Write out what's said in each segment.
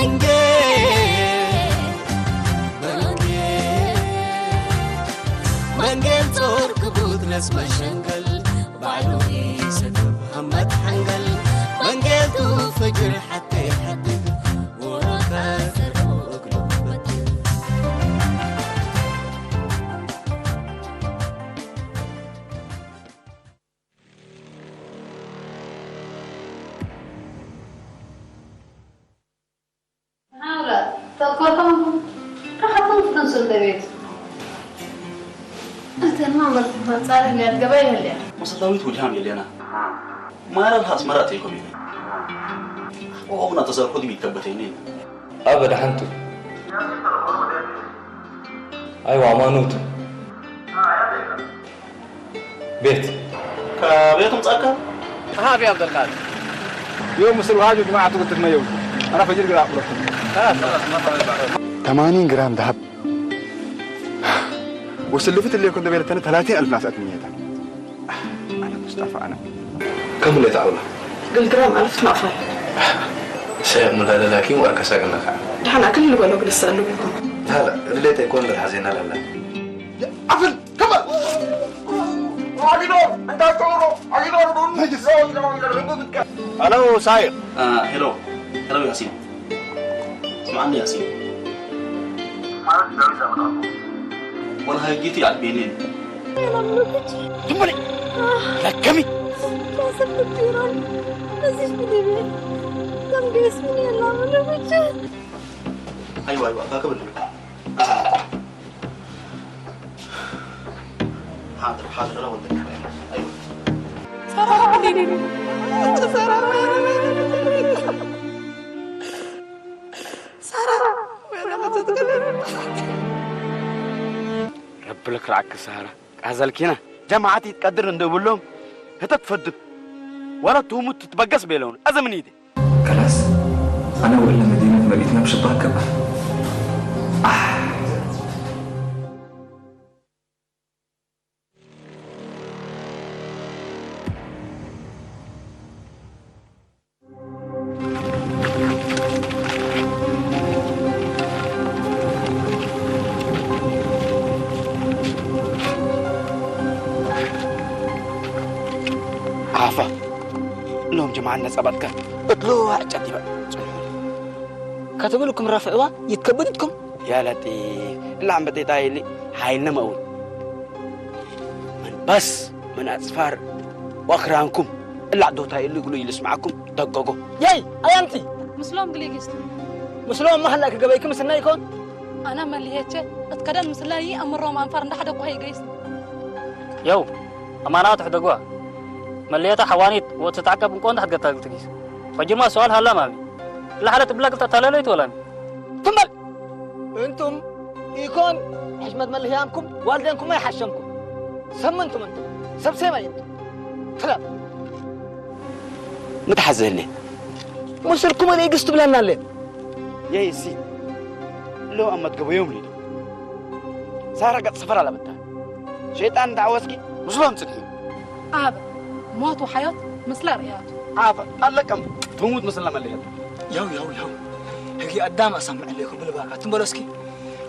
መንጌል፣ መንጌል፣ መንጌል ጾር ክቡት ነስ መሸንከል ባዕሉ ይሰደብ ሃመት ሓንገል መንጌል ቱ ፍጅር ሓቴ ሓድግ ወሮታ ሰርኦ እግሉ በትል። ሃውላ ተኮርኩም ረሓትኩም ክትንሱ እንደ ቤት እተን ማመልክትና ጻረህ ሊያት ገባ ይበልያ። መሰታዊት ውድሃም የለና ማረል ሃስ መራት ይኮም ይነ ኦና ተሰርኩ ዲብ ይከበተይኒ። ኣበደ ሓንቱ ኣይዋ ኣማኑቱ ቤት ከቤት ምጻካ ها في عبد القادر يوم مسلم هاجو جماعة تقول تتميز أنا فجر قراء قلت ثمانين جرام ذهب وسلفت اللي كنت بيلتنا ثلاثين ألف ناس أتمنيتها أنا مصطفى أنا ከም ሌት ኣውላ ግልግራም ኣልፍት ማእፋል ሰ ሙላለ ላኪን ወርከሳ ገናካ ድሓን ኣክል ልበሎ ግልስ ኣለብኩም ታላ ድሌት ኣይኮን ድርሓ ዜና ለላ عفل كمان عقيدور انت عقيدور عقيدور نجس الو سايق هلو هلو ياسين اسمعني ياسين والله جيتي على البينين ትንበሊ ለከሚ Nasıl tutuyorum? Nasıl bileyim? Tam göğsümün yanlarını bıçak. ايوه ايوه فاكر حاضر حاضر انا ولدك ايوه Sara. ረቢ ልክርዓኪ ሳራ ቃዘልኪና ጀማዓት ይትቀድር እንደብሎም ህተት ፈድብ ወላ ትሙት ትትበገስ ቤለውን ኣዘምኒት ከላስ ኣነ ውዕል መዲነት መሪትና ብሽባከ ዓፋ ሎም ጀማዓ ነጸባትካ እትሎ ዕጨት ይበ ጽንሑ كتبلكم رفعوا يتكبدتكم يا لطيف اللي عم بتيتا اللي حايلنا مقول من بس من أصفار وأخرانكم اللي عدوتا اللي يقولوا يلسمعكم دققوا ياي أيامتي ምስሎም ግሊጊስት ምስሎም መሃላ ክገበይኩም ስና ይኮን ኣና መሊሄቸ እትከደን ምስላ ይኣምሮም ኣንፋር እንዳሓደኩ ሀይገይስ የው ኣማናዋ ትሕደጓ መለየታ ሓዋኒት ወትትዓቀብ እንቆ እንዳሕትገታ ግልትጊስ ፈጅማ ሰዋል ሃላ ማሚ ላሓለ ትብላ ግልታ ታለለይት ወላሚ ትንበል እንቱም ኢኮን ሕሽመት መልህያምኩም ዋልደንኩም ኣይሓሸምኩም ሰምንቱም እንቱም ሰብሴማ እንቱም ክላብ متحزن ሙስልኩም ርእግስ ትብለና ኣለን يا يسي لو أما تقويوم لي سارة قد سفر على بتان شيطان دعوسكي مسلم تدخل ኣብ ሞት ወሓዮት ምስላ ርእያቱ عافا قال لك أم تموت مسلم اللي ያው ያው ያው ህጊ ኣዳም ኣሳምዕ ኣለይኩም ብልባካ ትንበሎ እስኪ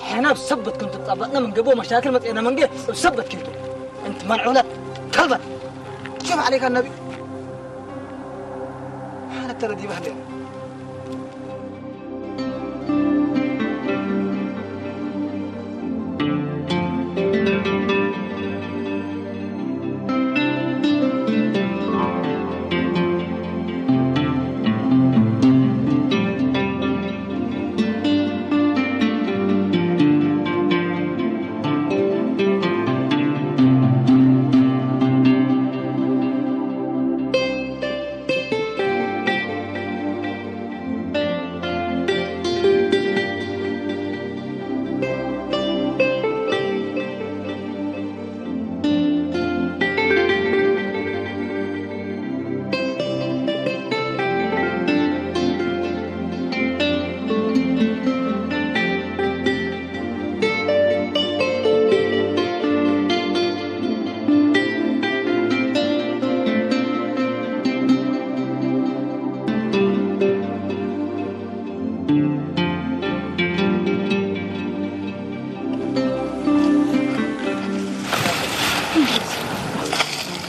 ሕና ብሰበት ክንትጣበቅና ምንገቦ መሻክል መፅኤና መንገ ብሰበት ኪንቱ እንቲ መንዑለት ከልበት ሽፍ ዓለይካ ነቢ ሓነ ተረዲበ ህሌና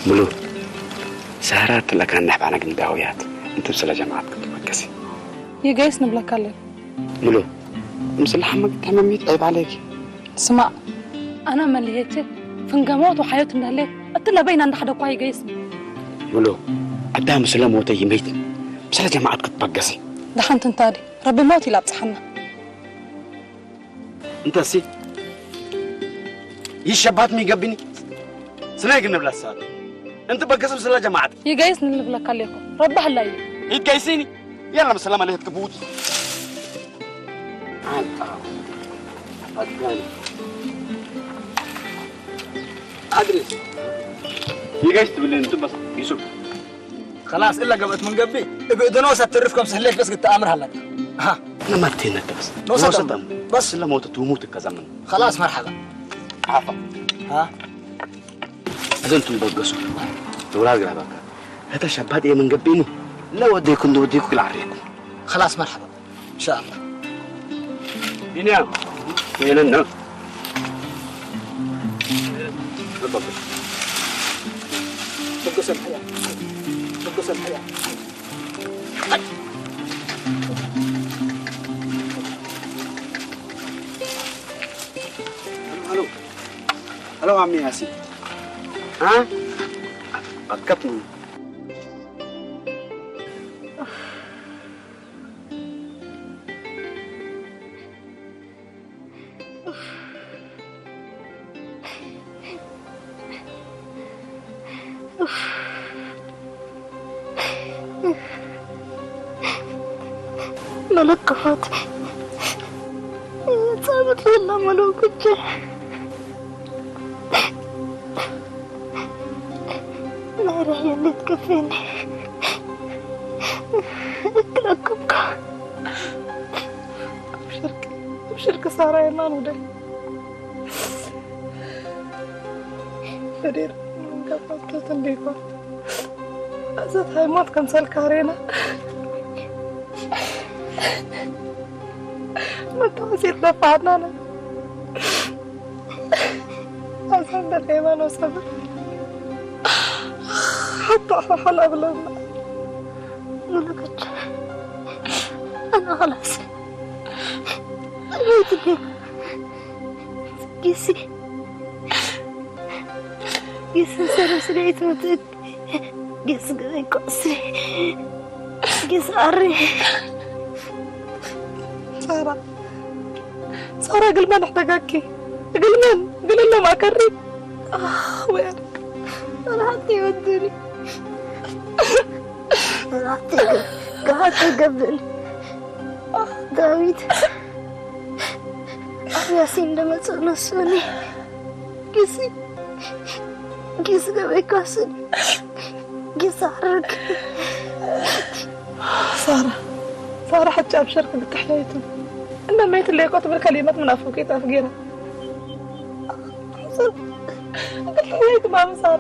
ሙሉ፣ ሳራ ትለካ ንሕባና ግን ዳውያት እንትን ስለ ጀማዓት ክትመከሲ። ይገይስ ንብለካ ኣለና። ሙሉ፣ ምስላ ሓመቅ ተመሚት ዕባለኪ። ስማዕ፣ ኣና መለየት ፍንገሞት ወሓዮት እንዳለ እቲ ለበይና እንዳሓደ እኳ ይገይስ። ሙሉ፣ ኣዳም ስለ ሞተ ይመይት፣ ስለ ጀማዓት ክትበገሲ። ደሓን ትንታዲ፣ ረቢ ሞት ኢላ ኣብጽሓና። እንተሲ ይሸባት ሚገብኒ ስናይ ግን ንብላ ሰዓት እንት በገስም ስለ ጀማዓት ይገይስ ንብለካ ኣለኩ። ረቢ ሓላይ እዩ። ይገይስኒ የለም ሰላም ኣለህ ትክቡት። ኣንታ ኣድጋኒ ኣድሪስ ይገይስ ትብልን እንት በስ ይሱብ خلاص إلا قبت من قبي ابعدنا وسترفكم سهلك بس قلت أمر هلك ها نمرتين بس نوصل بس لما وتتوموت كزمن خلاص مرحبا عفا ها أذنتم بقصوا ولا قرابك هذا شباب يا من قبينه لا وديكم نوديكم كل عريكم خلاص مرحبا إن شاء الله. ቢንያም፣ ወይንና። ትኩስ ኣልሕያ። ትኩስ ኣልሕያ። هلو. هلو عمي ياسين. ها؟ أتكتم. መለከፎት ጻብት ዘላ መለኩቼ ናይራ የለት ከፌኒ እክለኩምካ ብሽርክ ብሽርክ ሳራ የማን ወደ ፈዴር ከፋቶት እንዴኳ እዘት ሃይሞት ከምሰልካ ሬና መታወሲት ለፋሃናና ኣዛንደ ሃይማኖት ሰብር ሓቶ ሓሓል ኣብለና መለከች ኣና ኸላስ ጊሲ ጊሲ ሰረስለይት ምትክ ጊስ ገበይ ኳስሊ ጊስ ኣሪ ሳራ ሳራ ግልመን ኣሕተጋኪ ግልመን ግልለ ማከሪ ወይ ኣርክ ራሕቲ ይወድኒ ራሕቲ ገ- ራሕቲ ገብን ዳዊት ኣብያሲ እንደመጸ ነሱኒ ጊስ ጊስ ገበይ ኳስሊ ጊስ ኣርክ ሳራ ሳራ ሓጫ ኣብ ሸርክ ብትሕያይቱ እነ መይት ለይቆ ትብል ከሊመት ምናፍቅ ይጣፍ ጌራ ብትሕያይቱ ማምሳር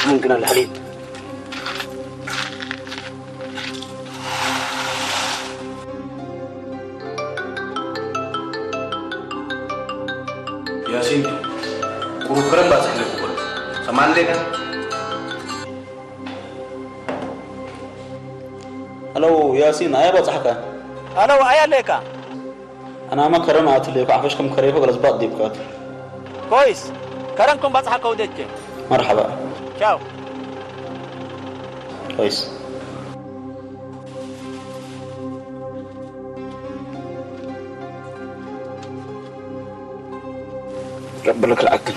ممكن الحليب ያሲን ቁሩብ ከረን ባጽሕ ለክበል ሰማን ሌካ هلو ياسين أيا بصحك هلو أيا ليكا أنا ما كرم أتليك عفش كم كريفة ولا زبط ديبكات كويس كرنكم بصحك ودتك مرحبا شاو كويس ربنا كل عكل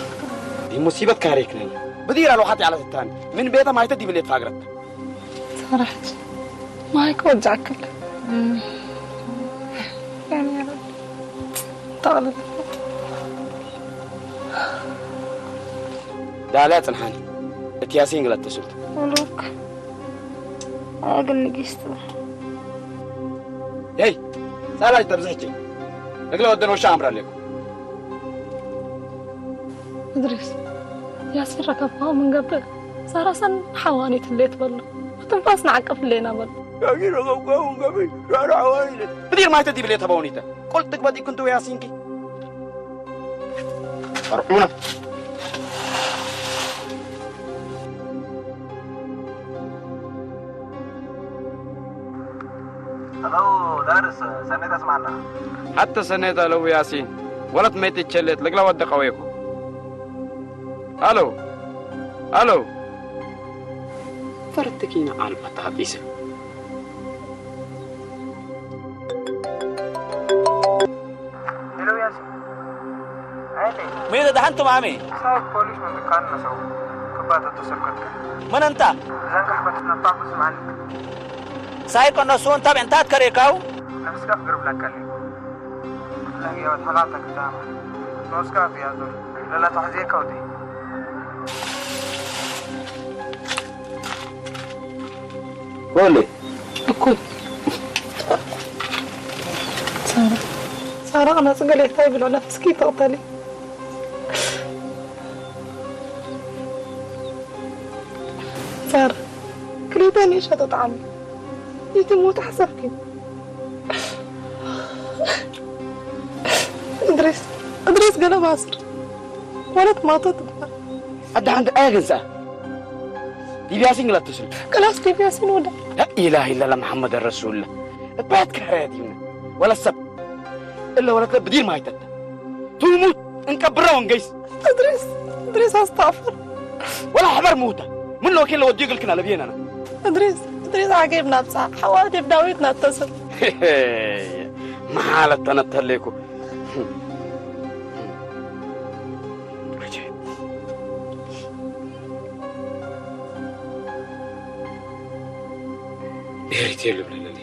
دي مصيبة كاريكنا بدير على واحد على الثاني من بيتها ما يتدي بليت فاقرت فرحت ما هيك وجعك كله يعني يا رب تعال ዳላ ጽንሓኒ። እቲ ያሲን ግላ ተስልቱ። ሉክ። ኣግን ንግስቱ። ሄይ፣ ጻላጅ ተብዝሕጂ። እግለ ወደን ወሻ ኣምራ ኣለኩ። እድሪስ፣ ያሲን ረከብካው ምን ገብእ? ሳራሰን ሓዋኒት ሌት በሉ። ትንፋስ ንዓቀፍሌና በሉ። ያሲን ረከብካው ምን ገብእ? ሳራ ሓዋኒት ሌት። ብዲር ማይተ ዲብሌ ተባውኒተ። ቁልጥ ግበጥ ይኩንቱ ያሲንኪ። ፈርዑና። ሄሎ፣ ዳርስ፣ ሰኔት ኣስማና። ሓተ ሰኔት ኣለዉ ያሲን። ወለት መይት ቸሌት፣ ልግላ ወደ ቀዌኩ። ሃሎ፣ ሃሎ። ፈርትኪና ኣልባ ተቐጢሰ። ሄሎ፣ ያሲን። ኣይተይ። መይተ ደሓን ትማሚ? ሳይት ፖሊስ ምልካን መሰው ክባተ ተሰርከተ። መን እንታ? ዘንጋሕ በትነፋ ብዙ ማለት። ሳይቆ ነሱ እንታ ብዕንታት ከሬካው? ነፍስካ ክግርብላካ ኣለዩ። ለግያወት ሓላታ ክዛማ። ነውስካ ዝያዙር። ለላ ተሕዜ ከውዲ። ወለ። እኩይ። ሳራ። ሳራ፣ ኣነ ጽገሌታ ይብሎ ነፍስኪ ተቕተሊ። ሳራ፣ ክልተ ንእሸቶ ጣዕሚ። እቲ ሞት ሓሰብኪ። እድሪስ፣ እድሪስ ገለ ማስር። ወለት ማቶ ትባል። ኣደ ሓንቲ ኣያ ገንሳ። ዲብ ያሲን ግላ ተስል። ክላስ ዲብ ያሲን ወደ። لا إله إلا الله محمد رسول الله. እባያት ክሕረያት ይብነ። ወለ ሰብ። እለ ወለት ብዲር ማይተት። ትሙት እንቀብራ ወንገይስ። እድሪስ፣ እድሪስ ኣስተዕፍር። ወላ ሕበር ምውታ። ምን ሎኬ ለወዲ ግልክና ለብየናና። እድሪስ፣ እድሪስ ዓጌብ ናብጻ። ሓዋት የብ ዳዊት ናተስል። መሓለት ተነተሌኩ። ድሕሪት የሉ ብለለኒ።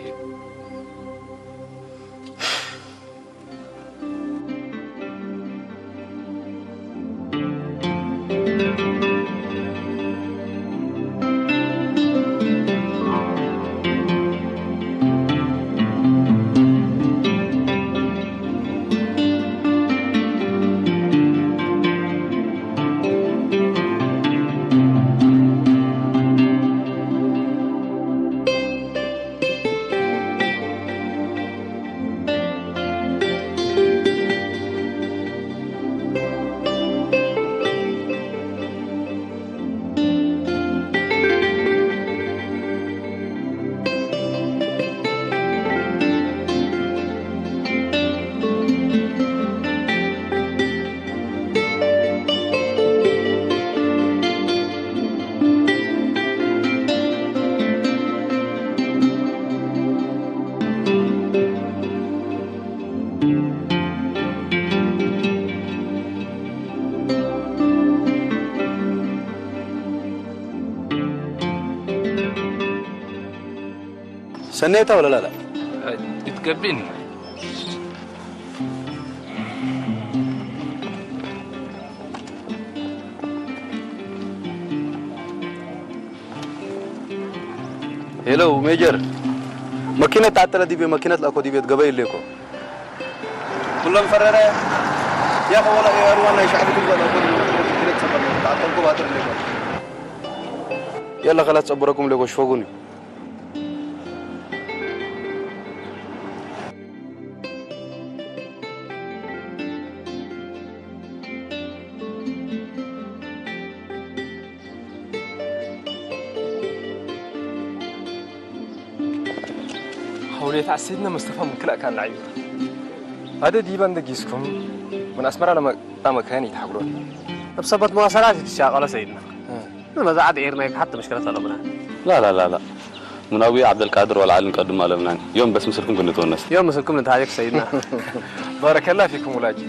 ሰኔታ ወላ ላላ? ይትገብን። ሄሎ ሜጀር፣ መኪነት ተዓጠለ ዲቤ፣ መኪነት ላኮ ዲቤ፣ ገበይ ኢሌኮ። ኩሎም ፈረረ፣ ያኸ ወላ ኤርዋን ናይ ሻዕቢ ክልበል ኣኮ ዲቤ፣ መኪነት ጸበር፣ ተዓጠልኩ ባጥር ኢሌኮ። የላ፣ ከላ ትጸብረኩም ኢሌኮ፣ ሽፈጉኒ። ሐውሌት አሴትና መስተፋ ምክላእ ካን ላዕዩ። አደ ዲባን ደጊስኩም ምን አስመራ ለመጣ መካን ይታሕግሎት። እብ ሰበት መዋሰላት ይትሻቀለ ሰይድና። እ። መዛዓት ኤር ናይ ብሓት ተመሽከረት ኣለምና። ላ፣ ላ፣ ላ፣ ላ። ሙናዊ ዓብደልቃድር ወላ ዓሊ ንቀድም ኣለምናን። ዮም በስ ምስልኩም ክንትወነስ። ዮም ምስልኩም ንትሃጀክ ሰይድና። ባረከላ ፊኩም ውላጅ።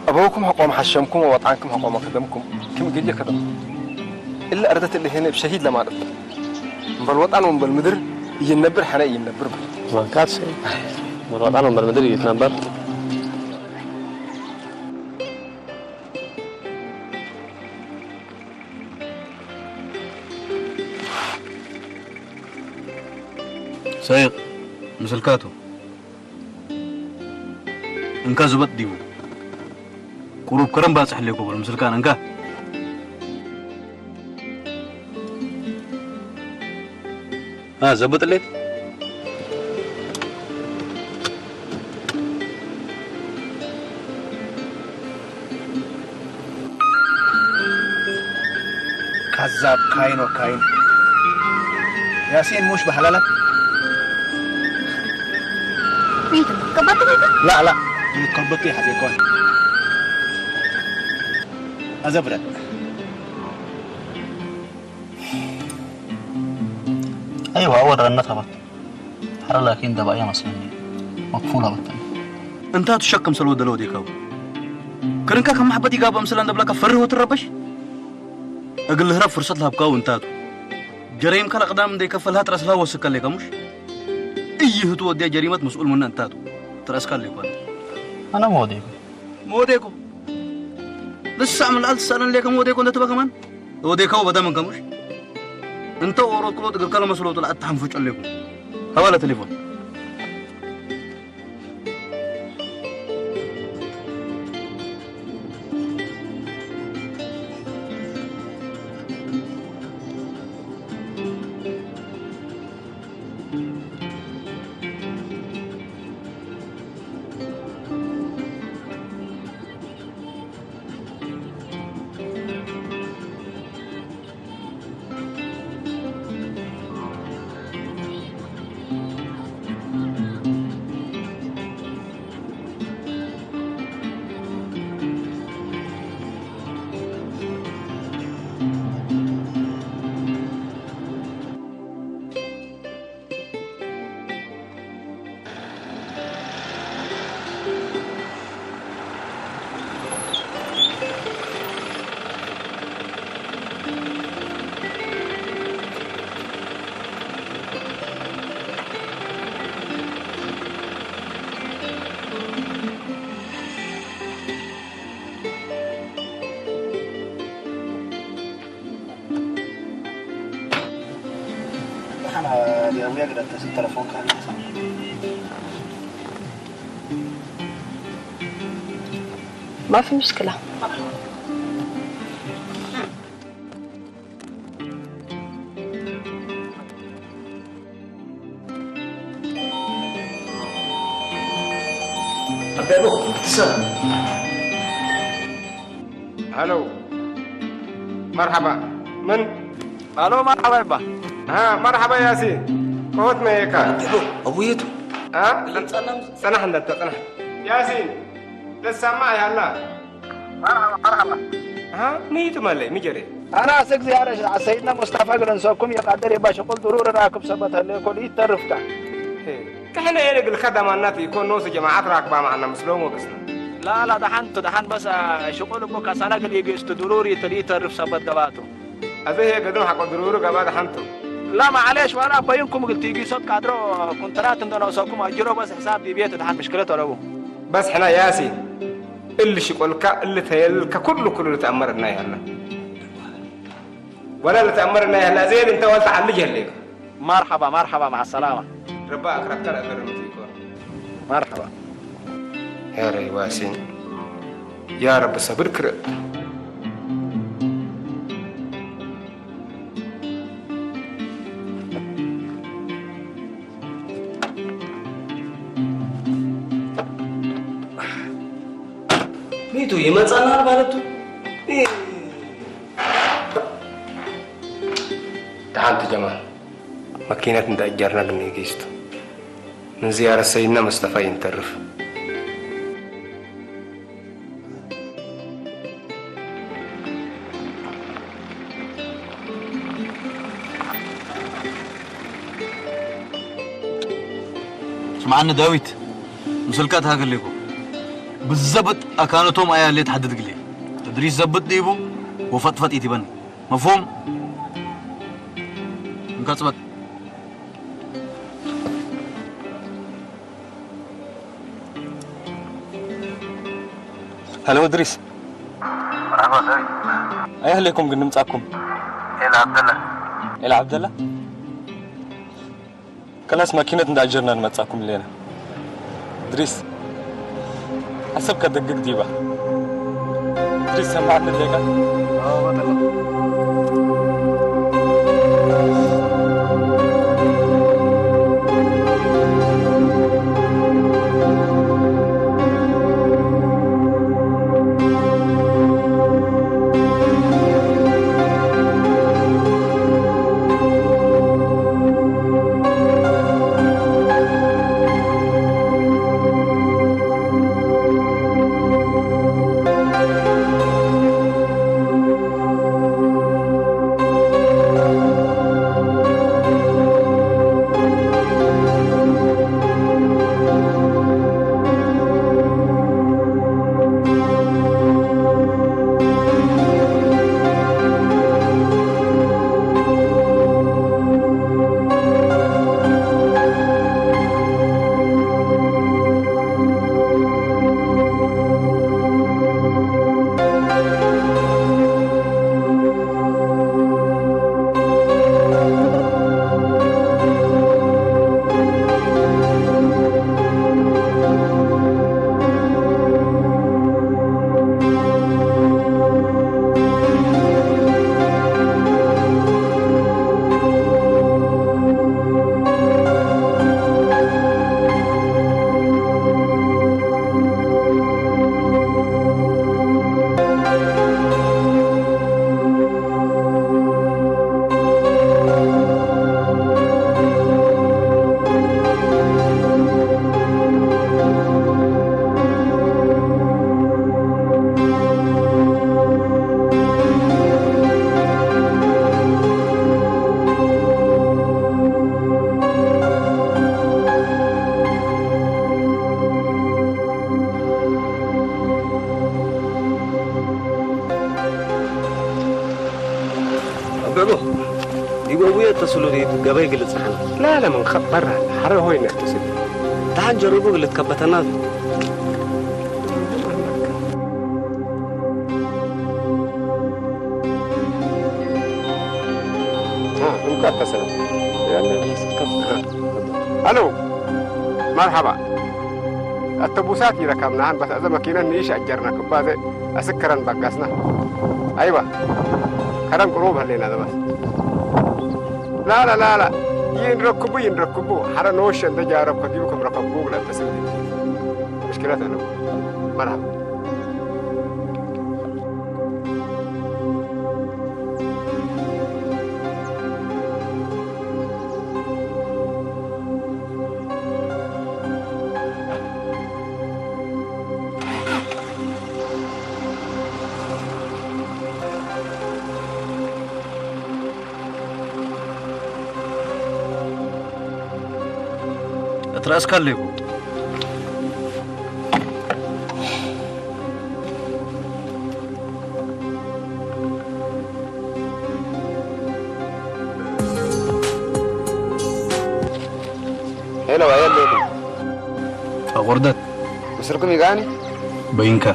አበውኩም ሐቆም ሐሸምኩም ወወጣንኩም ሐቆም ከደምኩም። ክም ገጀ ከደም። እለ አርደት እለ ሄነ ብሸሂድ ለማለት። እምበል ወጣን ወእምበል ምድር እይነብር ሐነ እይነብር። ማንካት ሰይድ። እምበል ወጣን ወእምበል ምድር እይትነበር። ሰይቕ፣ ምስልካቱ እንካ ዝበጥ ዲቡ? ቁሩብ ከረን ባጽሕ ኣለኮ በሉ ምስልካን እንካ። አ፣ ዘብጥሌት? ካዛብ ካይኖ ካይን። ያሲን ሙሽ ባህላላ። ሚት ከበድቲ ከይታ? ላ፣ ላ። ከበድቲ ሓዘ ይኮን። ኣዘብረ። ኣይዋ፣ ወረና ተባት። ሓረ ላኪን ደባያ መስለኒ። መክፉል ኣበተን። እንታ ትሸክም ሰልወ ደለወ ዴካው። ክርንካ ከም ማሕበት ይጋባ ምስላ እንደብላካ ፈርህ ወትረበሽ። እግል ህረብ ፍርሰት ለሃብካው እንታቱ። ጀረይም ካል ኣቅዳም እንደይ ከፈልሃ ጥረስላ ወስከ ሌካ ሙሽ? እይ ህቱ ወዲያ ጀሪመት መስኡል ምነ እንታቱ። ጥረስካ ሌኳን። ኣነ መወዴኩ። መወዴኩ። ልሳዕ ምልኣል ትሳለን ሌካ መወዴኩ እንደ ትበ ከማን። ወዴካው በዳ መንከ ሙሽ? እንተ ወሮት ክሎ ትግከለ መስሎ ጥላ ኣትሓንፉ ጨሌኩ። ሃባለ ቴሌፎን። ደሓና ዲያ ሙያ ግዳ ተስብ ተለፎንካ ንሳ። ما في مشكلة. هلو. مرحبا. من؟ الو، مرحبا يبا. ها، مرحبا ياسين. قوت ما هيك؟ أبويتو. ها؟ صنح عندك، صنح. ياسين. لسه ما يلا. مرحبا، مرحبا. ها؟ ميتو مالي، مجري. أنا أسك زيارة سيدنا مصطفى قال نسوكم يقدر يبا شغل ضروري راكب سبت هالليل كل يترفتا. كحنا يلي قل خدم النت يكون نوس جماعات راكبة معنا مسلوم وقسنا. لا، لا، دحنتو، دحن بس، آه، شغل بو كسانا قل يقيستو ضروري تلي يترف سبت قباتو. أزه هي قدم حق ضروري قبات دحنتو. لا، معليش، وأنا بينكم قلت يقيسوت قادرو كونترات عندنا وسوكم أجرو بس حساب دي بيت دحن مشكلة ولا بو. بس حنا ياسين. اللي شقولك، اللي تيلك، كله، كله اللي تأمرنا يلا. ولا اللي تأمرنا يلا، زين انت ولا تعلج هليك. مرحبا، مرحبا، مع السلامة. ربا أكرك ترى أكرم فيكم. مرحبا. يا ري واسين. يا رب صبر كرب. ميتو يمتصنا مالتو. إيه. تعال ጀማል፣ መኪነት እንዳእጀርና ግን ንግስቱ ምን ዝያረ ሰይድና ሙስጠፋ ይንተርፍ። ስምዓኒ ዳዊት፣ ምስልካ ተሃገሌኮ ብዘብጥ ኣካነቶም ኣያ ሌት ሓድድ ግሌ እድሪስ ዘብጥ ዲቡ ወፈጥፈጥ ይትበን። መፍሁም? እንካ ጽበጥ። ሄሎ እድሪስ። መርሓባ ዳዊት። ኣየህሌኩም ግን ንምጻኩም። ኤላ ዓብደላ። ኤላ ዓብደላ? ከላስ ማኪነት እንዳጀርና ንመጻኩም ሌና። ድሪስ፣ ሓሰብ ከደግግ ዲባ። ድሪስ፣ ሰማዕኒ ሌጋ። ኣበሎ ይጎብየ ተስሉ ገበይ ግልጽ ሓን ላለ ምን ከበራ ሓረ ሆይ ነፍትስል ታን ጀሩቡ ግልት ከበተና እንኳን ተሰለ ሄሎ መርሓባ ኣተቡሳት ይረከብናን በተእዘ መኪነን ንኢሽ ኣጀርና ክባዘ ኣስከረን በጋስና። ኣይዋ፣ ከረን ቅሩብ ህሌና ዘበስ። ላላ፣ ላላ፣ ይንረክቡ፣ ይንረክቡ። ሐረ ነወሸ እንደ ጃረብ ከዲቡ ከም ረከቡ ግለ ተስል። ምሽክለት ነው። መርሐባ። እትረእስካ ኣለይኩ። ሄሎ፣ ኣየለይኩም። ኣቑርደት። ምስልኩም ይጋኒ? በይንካ።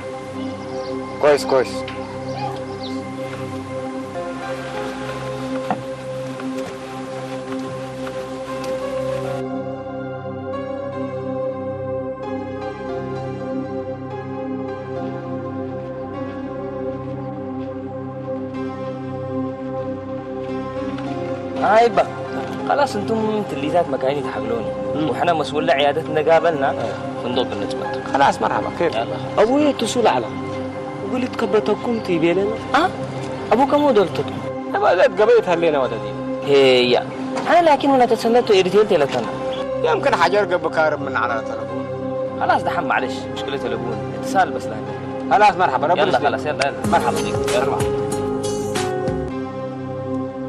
ኮይስ፣ ኮይስ። ኣይባ፣ ኸላስ እንቱም ትሊታት መካይን ይትሓግለውን። እም። ወሕና መስውላ ዕያደት ነጋበልና፣ እ። ፍንዱቕ ብንጽበት። ኸላስ መርሓባ፣ ኸይር። ያላ። ኣቡየ ትሱ ላዕላ። ጉሊት ከበተኩም ትይቤለና? ኣ? ኣቡ ከመ ወደልትኩም? ነባዘት ገበየት ሃሌና ወደዲ። ሄያ። ኣነ ላኪን ወላ ተሰነቱ ኤዲቴል ቴለተና። يمكن حجر قبل كارب من على تلفون. خلاص دحم معلش، مشكلة تلفون. اتصال بس لهنا. خلاص مرحبا، ربنا يلا يسلمك. خلاص، يلا، يلا. مرحبا بيك. يلا. مرحبا.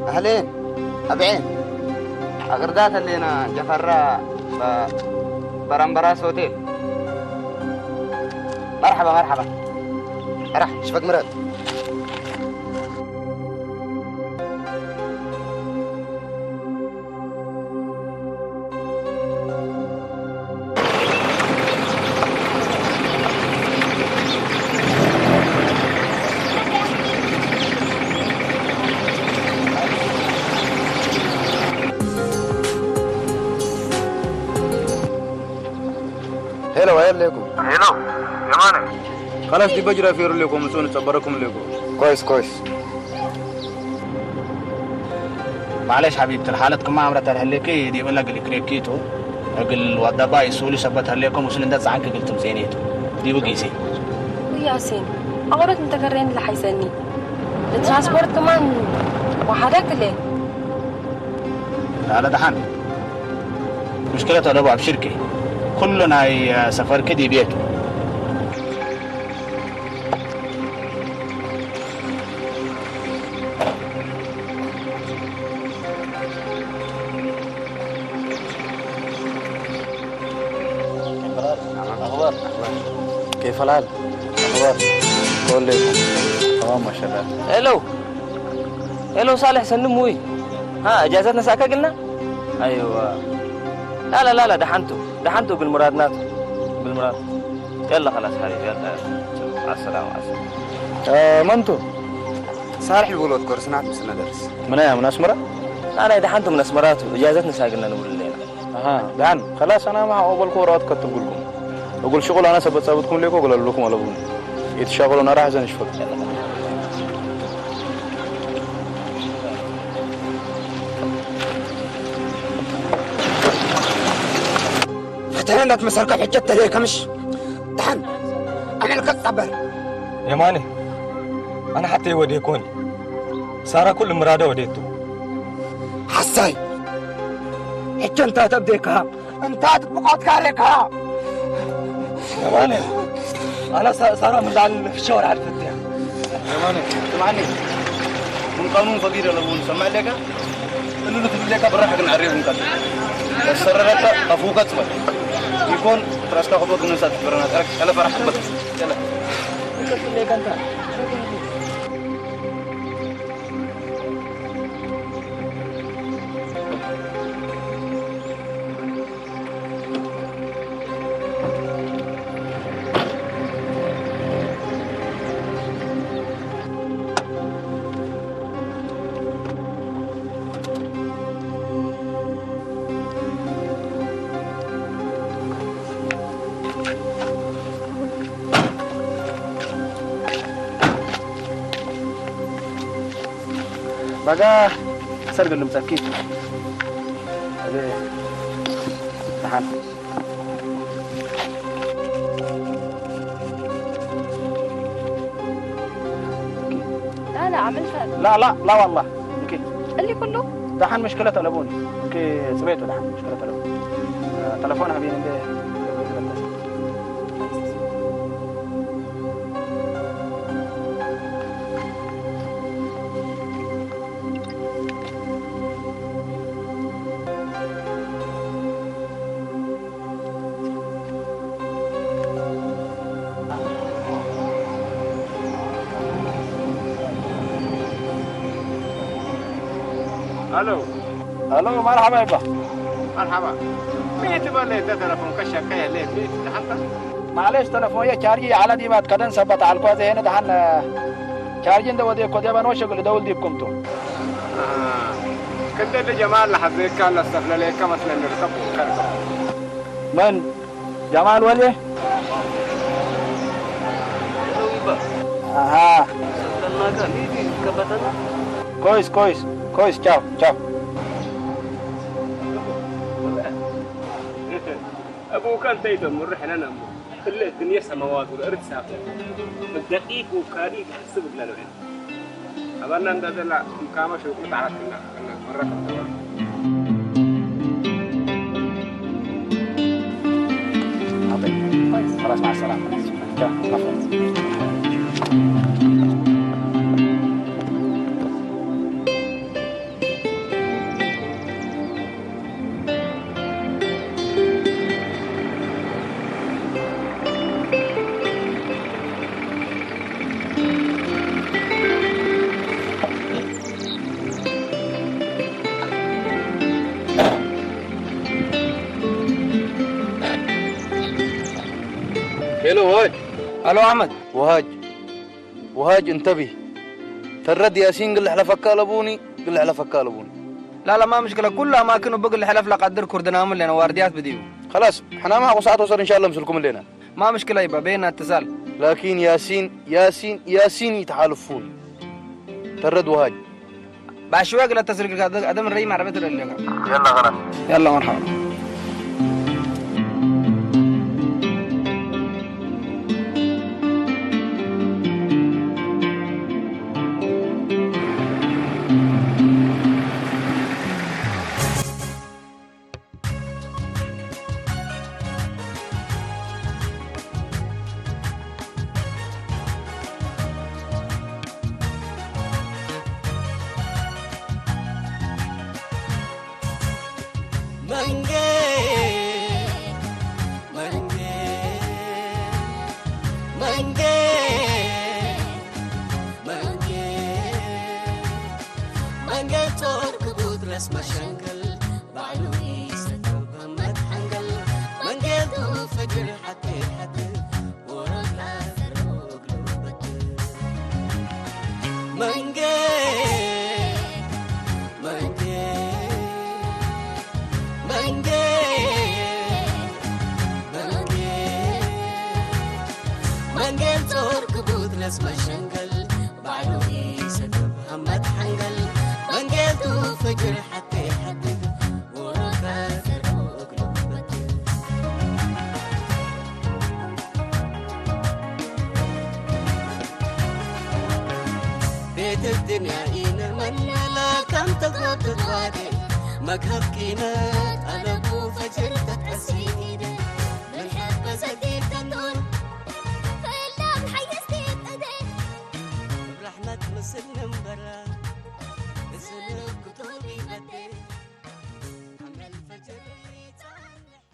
أهلين. أبعين. أغردات اللي هنا جفرة ب-، برامبراس هوتيل. مرحبا، مرحبا. راح، شفت مراد. خلاص دي بجرى في رليكم مسؤول تصبركم ليكم. كويس، كويس. معلش حبيبتي، الحالة كما عمرها ترحلك دي ولا قلك ريكيتو. أقل وضبا يسولي سبت هليكم وسن ده عنك قلتم زينيتو. دي بقيسي. وياسين، أغرق أنت كرين لحيسني. الترانسبورت كمان وحدك ليه؟ لا، لا، دحان. مشكلة ولا أبو عبشركي. كل ناي سفر كدي بيتو. أخبار؟ كيف الحال؟ أخبار؟ كله تمام ما شاء الله. ሄሎ ሄሎ ሳልሕ ሰንድም ውይ ها እጃዘት ነሳእካ ግልና ኣይዋ لا لا لا لا ደሓንቱ ደሓንቱ بالمراد ናቱ بالمراد يلا خلاص حبيبي يلا يلا مع السلامة مع السلامة. آه، من تو؟ ሳልሕ ይብሎ ትኮርስ ናት ምስ ነደርስ። من أي من أسمرة؟ ኣናይ ደሓንቱ ምን ኣስመራቱ እጃዘት ነሳግና ንብሉ ኣለና ኣሃ ደሓን خلاص ኣና ማዓ ኦበልኩ ወረቐት ከትብልኩም እጉል ሽቁል ኣና ሰበት ጻብትኩም ሌኮ እጉል ኣለኩም ኣለብኩም ኢትሻቁሉ ናራ ሕዘን ሽፈቅ ፍትሒ እንዳትመሰልካ ሕጀት ተለየ ከምሽ ደሓን ኣመልከት ጸበር የማነ ኣነ ሓተይ ወዴ ኮኒ ሳራ ኩሉ ምራዳ ወዴቱ ሓሳይ ሕጂ እንታይ ተብዴካ እንታይ ጥብቆትካ ሬካ የማነ ኣነ ሳራ ምላል ፍሸወር ኣልፈትያ የማነ ስማዕኒ ምን ቃኑን ፈጊድ ኣለውን ሰማዕ ሌካ እሉ ትብሌካ ብራሕ ግን ኣሬብ እንቀል ተሰረረካ ኣፉካ ጽበል ይኮን ትራስካ ክቦት ንሳ ትብረና ጠረክ ጠለ ፈራሕ ትበል ጠለ ሌካ እንታ በጋ ሰርግ ልምፀኪ ደሓን لا لا عملت لا لا لا والله اوكي اللي كله دحين مشكلة تلفوني اوكي سمعته دحين مشكلة تلفوني تلفون حبيبي انت الو الو مرحبا يبا مرحبا ميت بلي تلفون كشك ليه ميت دحنت معلش تلفون يا شارجي على دي بعد كدن سبت على الكوازي هنا دحن شارجي انت ودي كودي بنوشك لدول دي بكمتو كنت اللي جمال لحظيك كان لستفلليك مثلا نركب ونكركب من جمال ولي؟ ها. كويس، كويس، كويس، تشاو، تشاو. أبوك أنت يتمر حنا نمو. إلا الدنيا سماوات والأرض سافر. الدقيق وكاريك حسب لنا. ኣባና እንዳዘላ ካማ ሸውቁ ተዓራትና መረከብ خلاص مع السلامة. ሄሎ ወሃጅ። ሄሎ ኣሕመድ። ወሃጅ፣ ወሃጅ እንተቢህ። ተረድ ያሲን ግል ሕለፈካ ለቡኒ፣ ግል ሕለፈካ ለቡኒ። لا لا ما مشكلة، كل أماكن وبقى الحلف لقدر كردنا من لنا وارديات بديو. خلاص، حنا ما أقصى توصل إن شاء الله مسلكم لنا. ما مشكلة يبا، بينا اتصال. لكن ياسين، ياسين، ياسين يتحالفون. ترد وهاج. بعد شوية قلت أتصل لك، هذا، هذا من ريم عربية اللي لك. يلا خلاص. يلا مرحبا. መንጌ መንጌ መንጌ መንጌ መንጌ ጾር ክቡት ረስ መሸንገል ባዕሉ ይሰተብ መት ሓንገል መንጌ ፈጅር ሓቴ ሓቴ ወረዳ ዘሮ ግልበቱ መንጌ መንጌ መንጌ መንጌ መንጌ ጾር ክቡት ነስ መሸንገል ባዕሉ ይሰግብ ሃመት ሓንገል መንጌቱ ፈጅር ሓቴ ሓድግ ወሮታ ዘሮ ግልበቱ ቤት الدنيا إينا من لا كم تغلط تتواجه مكهف كينا